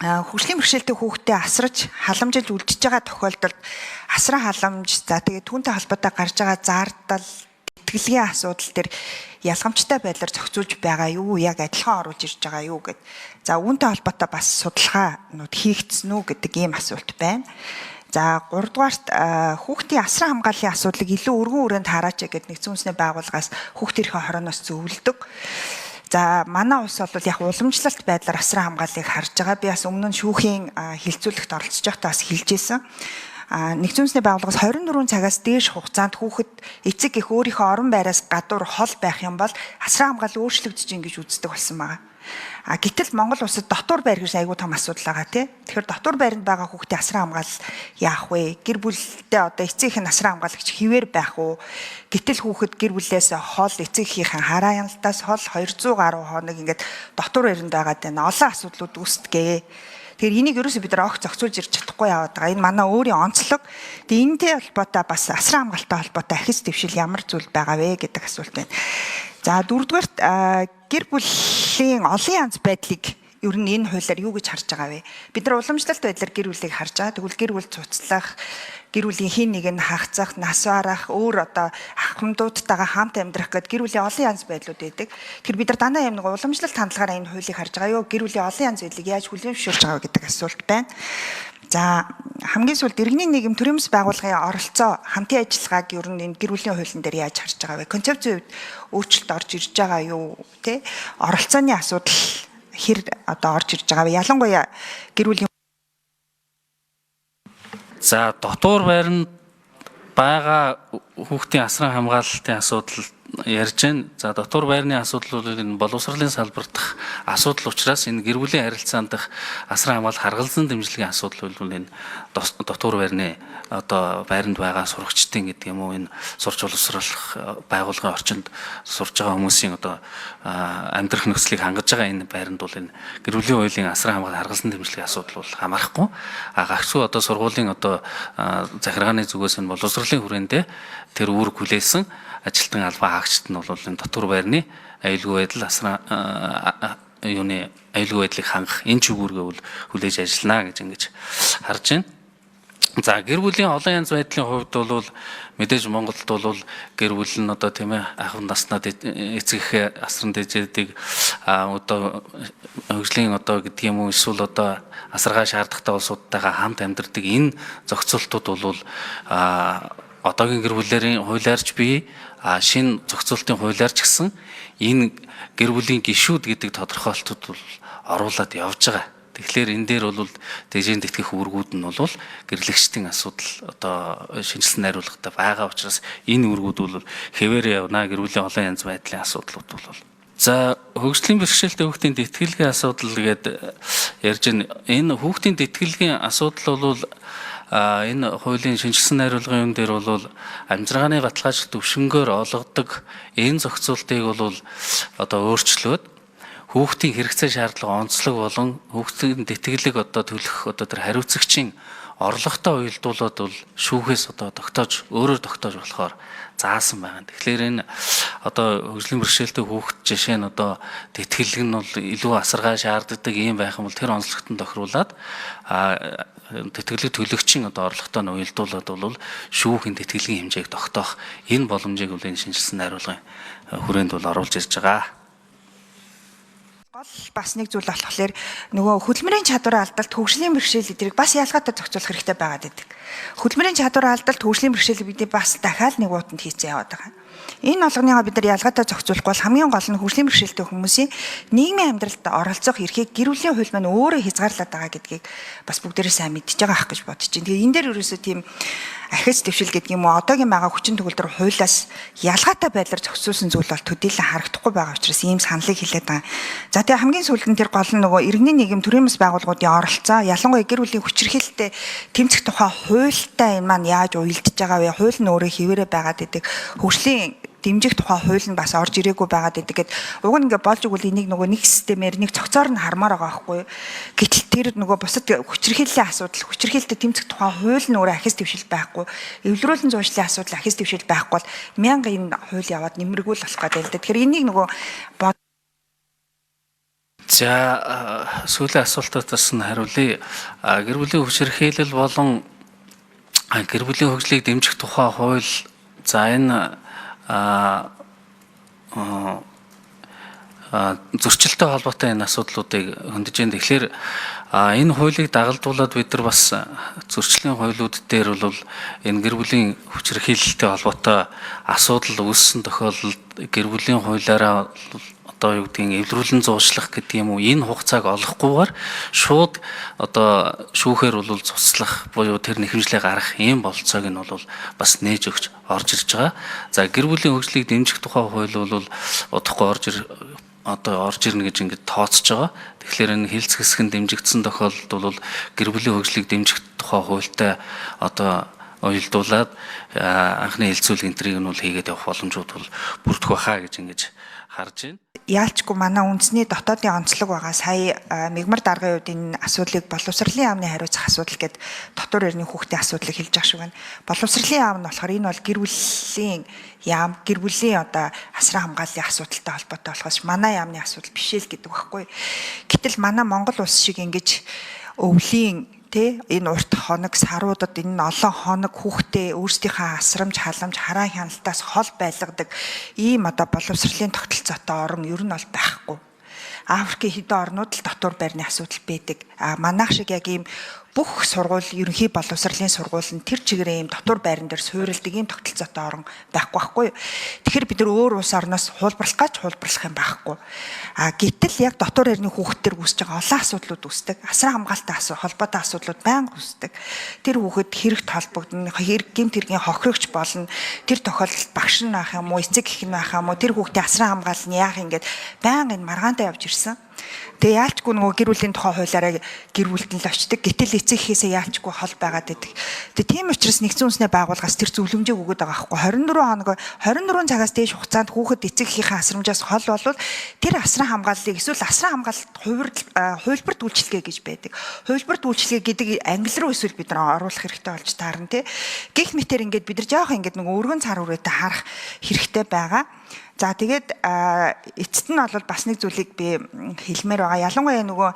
Хөгжлийн бэрхшээлтэй хүүхдээ асраж халамжилж үлдчихэж байгаа тохиолдолд асран халамж, за тэгээд түүнтэй холбоотой гарч байгаа зардал, тэтгэлгийн асуудал дээр ялгамжтай байдлаар зохицуулж байгаа юу, яг адилхан оруулж ирж байгаа юу гэд. За, үүнтэй холбоотой бас судалгаанууд хийгдсэн үү гэдэг ийм асуулт байна. За, 3 дугаарт хүүхдийн асран хамгааллын асуудлыг илүү өргөн хүрээнд хараач гэдэг нэгдсэн үндэсний байгууллагаас хүүхдийн эрхийн хорооноос зөвлөдөг. За, манай улс бол яг уламжлалт байдлаар асран хамгааллыг харж байгаа. Би бас өмнө нь шүүхийн хилцүүлэгт оролцож байхдаа бас хэлж ирсэн. Нэгдсэн үндэсний байгууллагаас 24 цагаас дээш хугацаанд хүүхэд эцэг эх өөрийнхөө орон байраас гадуур хол байх юм бол асран хамгаалал өөрчлөгдөж ийн гэж үздэг болсон байгаа. Гэтэл Монгол улсад дотуур байр гэж айгүй том асуудал байгаа, тий. Тэгэхээр дотуур байранд байгаа хүүхдийн асран хамгаалал яах вэ? Гэр бүлдээ одоо эцэг эх нь асран хамгаалагч хэвээр байх уу? Гэтэл хүүхэд гэр бүлээс хол, эцэг эхийнхэн хараа хяналтаас хол 200 гаруй хоног ингээд дотуур байранд байгаад байна. Олон асуудлууд үүсдэгэ. Тэгэхээр энийг ерөөсөө бид нар огт зохицуулж ирж чадахгүй яваад байгаа. Энэ манай өөрийн онцлог. Тэгээ энэтэй холбоотой бас асран хамгаалалтай холбоотой ахис дэвшил ямар зүйл байгаа вэ гэдэг асуулт байна. За, дөрөвдүгээрт гэр бүлийн олон янз байдлыг ер нь энэ хуулиар юу гэж харж байгаа вэ? Бид нар уламжлалт байдлаар гэр бүлийг харж байгаа. Тэгвэл гэр бүл цуцлах, гэр бүлийн хин нэг нь хагацах, нас барах, өөр одоо ахмадуудтайгаа хамт амьдрах гэдэг гэр бүлийн олон янз байдлууд байдаг. Тэгэхээр бид нар дандаа юм нэг уламжлалт хандлагаараа энэ хуулийг харж байгаа юу? Гэр бүлийн олон янз байдлыг яаж хүлээн зөвшөөрч байгаа вэ гэдэг асуулт байна. За, хамгийн сүүлд иргэний нийгэм, төрийн бас байгууллагын оролцоо, хамтын ажиллагааг ер нь энэ гэр бүлийн хуулийн дээр яаж харж байгаа вэ? Концепцийн хувьд өөрчлөлт орж ирж байгаа юу? Тэ? Оролцооны асуудал хэр одоо орж ирж байгаа вэ? Ялангуяа гэр бүлийн За, дотуур байранд байгаа хүүхдийн асран хамгаалалтын асуудал ярьж байна. За, дотуур байрны асуудал бол энэ боловсролын салбар дахь асуудал учраас энэ гэр бүлийн харилцаан дах асран хамгаалал, харгалзан дэмжлэгийн асуудал бол энэ дотуур байрны одоо байранд байгаа сурагчдын гэдэг юм уу, энэ сурч боловсруулах байгууллагын орчинд сурж байгаа хүмүүсийн одоо амьдрах нөхцөлийг хангаж байгаа энэ байранд бол энэ гэр бүлийн хуулийн асран хамгаалал, харгалзан дэмжлэгийн асуудал бол хамаарахгүй. Гагцхүү одоо сургуулийн одоо захиргааны зүгээс энэ боловсролын хүрээндээ тэр үүрэг хүлээсэн ажилтан албан хаагчид нь бол энэ дотуур байрны аюулгүй байдал, асран юуны аюулгүй байдлыг хангах энэ чиглэлгээ бол хүлээж ажиллана гэж ингэж харж байна. За, гэр бүлийн олон янз байдлын хувьд бол мэдээж Монголд бол гэр бүл нь одоо, тийм ээ, ахын наснаа эцэг эхээ асран дэжээдэг, одоо хөгжлийн одоо гэдэг юм уу, эсвэл одоо асаргаа шаардлагатай улсуудтайгаа хамт амьдардаг энэ зохицуултууд бол одоогийн гэр бүлэрийн хуулиарч бий, шинэ зохицуултын хуулиар ч гэсэн энэ гэр бүлийн гишүүд гэдэг тодорхойлолтууд бол оруулаад явж байгаа. Тэгэхээр энэ дээр бол дэжээнд итгэх үүргүүд нь бол гэрлэгчдийн асуудал одоо шинэчилсэн найруулгатай байгаа учраас энэ үүргүүд бол хэвээр явна, гэр бүлийн олон янз байдлын асуудлууд бол. За, хөгжлийн бэрхшээлтэй хүүхдийн тэтгэлгийн асуудал гээд ярьж байна. Энэ хүүхдийн тэтгэлгийн асуудал бол энэ хуулийн шинэчилсэн найруулгын юм дээр бол амжиргааны баталгаачлалт төвшөнгөөр олгодог энэ зохицуултыг бол одоо өөрчлөөд хүүхдийн хэрэгцээ шаардлага онцлог болон хүүхдийн тэтгэлэг одоо төлөх одоо тэр хариуцагчийн орлоготой уялдуулаад бол шүүхээс одоо тогтоож, өөрөөр тогтоож болохоор заасан байгаа. Тэгэхээр энэ одоо хөгжлийн бэрхшээлтэй хүүхд жишээ нь одоо тэтгэлэг нь бол илүү асаргаа шаарддаг юм байх юм бол тэр онцлогт нь тохируулаад тэтгэлэг төлөгчийн одоо орлоготой нь уялдуулаад бол шүүхийн тэтгэлгийн хэмжээг тогтоох энэ боломжийг бол энэ шинэчилсэн найруулгын хүрээнд бол оруулж ирж байгаа. Гол бас нэг зүйл болохоор нөгөө хөдөлмөрийн чадварын алдалт, хөгжлийн бэрхшээл эдрийг бас ялгаатай зохицуулах хэрэгтэй байгаад байдаг. Хөдөлмөрийн чадварын алдалт, хөгжлийн бэрхшээлийг бидний бас дахиад нэг уутанд хийцэн яваад байгаа. Энэ болгоныгоо бид нар ялгаатай зохицуулахгүй бол хамгийн гол нь хөгжлийн бэрхшээлтэй хүмүүсийн нийгмийн амьдралд оролцох эрхийг гэр бүлийн хууль маань өөрөө хязгаарлаад байгаа гэдгийг бас бүгдээрээ сайн мэдж байгаа ах гэж бодож байна. Тэгээ энэ дээр ерөөсөө тийм ахиц дэвшил гэдэг юм уу, одоогийн байгаа хүчин төгөлдөр хуулиас ялгаатай байдлаар зохицуулсан зүйл бол төдийлөн харагдахгүй байгаа учраас ийм саналыг хэлээд байгаа. За, тэгээ хамгийн сүүлд нь тэр гол нь нөгөө иргэний нийгэм, төрийн бас байгууллагуудын оролцоо, ялангуяа гэр бүлийн хүчирхийлэлтэй тэмцэх тухай хуультай энэ маань яаж уялдж байгаа вэ? Хууль нь өөрөө хэвээрээ байгаад идэг. Хөгжлийн дэмжих тухай хууль нь бас орж ирээгүй байгаад идэг гэд уг нь ингээ болж игэл энийг нөгөө нэг системээр, нэг цогцоор нь хармаар байгаа байхгүй юу. Гэтэл тэр нөгөө бусад хүчирхийллийн асуудал, хүчирхийлэлтэй тэмцэх тухай хууль нь өөрөө ахис дэвшил байхгүй. Эвлэрүүлэн зуушлын асуудал ахис дэвшил байхгүй бол мянга энэ хууль яваад нэмэргүй л болох гэдэг л да. Тэгэхээр энийг нөгөө За, сүүлийн асуултаас нь хариулъя. Гэр бүлийн хүчирхийлэл болон гэр бүлийн хөгжлийг дэмжих тухай хууль, за, энэ зөрчилтэй холбоотой энэ асуудлуудыг хөндөж байна. Тэгэхээр энэ хуулийг дагалдуулаад бид нар бас зөрчлийн хуулиуд дээр бол энэ гэр бүлийн хүчирхийлэлтэй холбоотой асуудал үүссэн тохиолдолд гэр бүлийн хуулиараа одоо юу гэдгийг эвлэрүүлэн зуушлах гэдэг юм уу, энэ хугацааг олохгүйгээр шууд одоо шүүхээр бол цуцлах буюу тэр нэхэмжлээ гаргах ийм бололцоог нь бол бас нээж өгч орж ирж байгаа. За, гэр бүлийн хөгжлийг дэмжих тухай хууль бол удахгүй орж ирнэ гэж ингээд тооцож байгаа. Тэгэхээр энэ хэлц хэсэг нь дэмжигдсэн тохиолдолд бол гэр бүлийн хөгжлийг дэмжих тухай хуультай одоо уялдуулаад анхны хэлцүүлэг энтрийг нь бол хийгээд явах боломжууд бол бүрдэх байхаа гэж ингэж харж байна. Яалчгүй манай үндэсний дотоодын онцлог байгаа. Сая Мегмар даргын хувьд энэ асуудлыг боловсролын яамны хариуцах асуудал гэд дотор эртний хүүхдийн асуудлыг хэлж байгаа шиг байна. Боловсролын яам нь болохоор энэ бол гэр бүлийн яам, гэр бүлийн одоо асран хамгааллын асуудалтай холбоотой болохоос манай яамны асуудал биш л гэдэг байхгүй. Гэтэл манай Монгол улс шиг ингэж өвлийн тэ энэ урт хоног саруудад энэ олон хоног хүүхдээ өөрсдийнхээ асрамж халамж хараа хяналтаас хол байлгадаг ийм одоо боловсролын тогтолцоотой орн ер нь бол байхгүй. Африкийн хэдэн орнууд л дотуур байрны асуудал байдаг. А манайх шиг яг ийм бүх сургууль, ерөнхий боловсролын сургууль нь тэр чигээрээ ийм дотуур байран дээр суурилдаг ийм тогтолцоотой орн байхгүй байхгүй. Тэгэхээр бид нар өөр улс орноос хуулбарлах гэж хуулбарлах юм байхгүй. А гэтэл яг дотуур байрны хүүхдтэр үүсэж байгаа олон асуудлууд үүсдэг. Асран хамгаалтай холбоотой асуудлууд байнга үүсдэг. Тэр хүүхэд хэрэгт холбогдно, хэрэг гэмт хэргийн хохирогч болно. Тэр тохиолдолд багш нь байх юм уу, эцэг эх нь байх юм уу, тэр хүүхдийн асран хамгаалал нь яах ингээд байнга энэ маргаантай явж ирсэн. Тэгээ яалчгүй нөгөө гэр бүлийн тухай хуулиараа гэр бүлд нь л очдог. Гэтэл эцэг эхээсээ яалчгүй хол байгаад байдаг. Тэгээ тийм учраас нэгдсэн үндэсний байгууллагаас тэр зөвлөмжийг өгöd байгаа байхгүй. 24 хоног, 24 цагаас дээш хугацаанд хүүхэд эцэг эхийнхээ асрамжаас хол болвол тэр асран хамгааллыг эсвэл асран хамгаалалт хувилбарт үйлчилгээ гэж байдаг. Хувилбарт үйлчилгээ гэдэг англи руу эсвэл бид нар оруулах хэрэгтэй болж таарна тий. Гэх мэтэр ингээд бид нар жоох ингээд нөгөө өргөн цар хүрээтэй харах хэрэгтэй байгаа. За, тэгээд эцэст нь бол бас нэг зүйлийг би хэлмээр байгаа. Ялангуяа нөгөө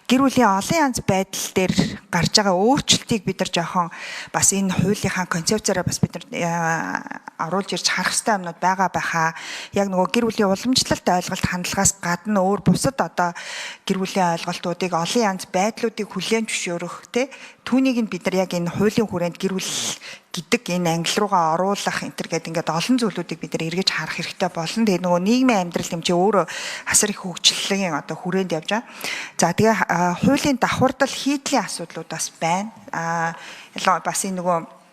гэр бүлийн олон янз байдал дээр гарч байгаа өөрчлөлтийг бид нар жоохон бас энэ хуулийнхаа концепцаараа бас бид нар оруулж ирж харах хэрэгтэй юмнууд байгаа байхаа. Яг нөгөө гэр бүлийн уламжлалт ойлголт хандлагаас гадна өөр бусад одоо гэр бүлийн ойлголтуудыг, олон янз байдлуудыг хүлээн зөвшөөрөх тий, түүнийг нь бид нар яг энэ хуулийн хүрээнд гэр бүл гэдэг энэ англи руугаа оруулах энэ төр гэдэг ингээд олон зүйлүүдийг бид нар эргэж харах хэрэгтэй болно. Тэгээ нөгөө нийгмийн амьдрал юм чи өөрөө асар их хөгжлийн одоо хүрээнд явж байгаа. За, тэгээ хуулийн давхардал хийдлийн асуудлууд бас байна. Аа бас энэ нөгөө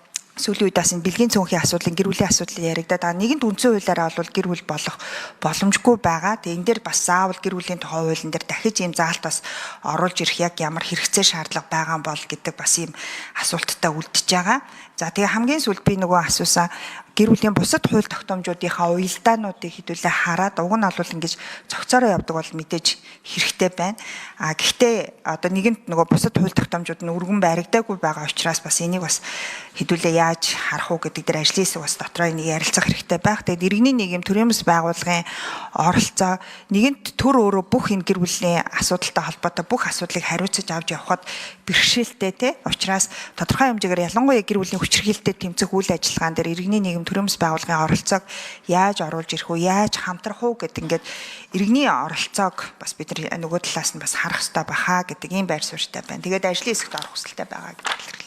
сүүлийн үед бас энэ бэлгийн цөөнхийн асуудлын, гэр бүлийн асуудлыг яригадаад байгаа. Нэгэнт үндсэн хуулиараа бол гэр бүл болох боломжгүй байгаа. Тэгээ энэ дээр бас заавал гэр бүлийн тухай хуулийн дээр дахиж ийм заалт бас оруулж ирэх яг ямар хэрэгцээ шаардлага байгаа юм бол гэдэг бас ийм асуулттай үлдчихэж байгаа. За, тэгээ хамгийн сүүлд би нөгөө асуусан гэр бүлийн бусад хууль тогтоомжуудынхаа уялдаануудыг хэдүүлээ хараад уг нь бол ингэж цогцоороо явдаг бол мэдээж хэрэгтэй байна. А гэхдээ одоо нэгэнт нөгөө бусад хууль тогтоомжууд нь өргөн баригдаагүй байгаа учраас бас энийг бас хэдүүлээ яаж харах уу гэдэг дээр ажлын хэсэг бас дотроо энийг ярилцах хэрэгтэй байх. Тэгээд иргэний нийгэм, төрийн бас байгууллагын оролцоо, нэгэнт төр өөрөө бүх энэ гэр бүлийн асуудалтай холбоотой бүх асуудлыг хариуцаж авч явхад бэрхшээлтэй те. Учраас тодорхой хэмжээгээр ялангуяа гэр бүлийн хүчирхийлэлтэд тэмцэх үйл ажиллагаан дээр иргэний нийгэм, төрийн бас байгууллагын оролцоог яаж оруулж ирэх үү, яаж хамтрах уу гэдэг ингээд иргэний оролцоог бас бид нар нөгөө талаас нь бас харах хэрэгтэй баха гэдэг ийм байр суурьтай байна. Тэгээд ажлын хэсэгт орох хүсэлтэй байгаа гэдэг.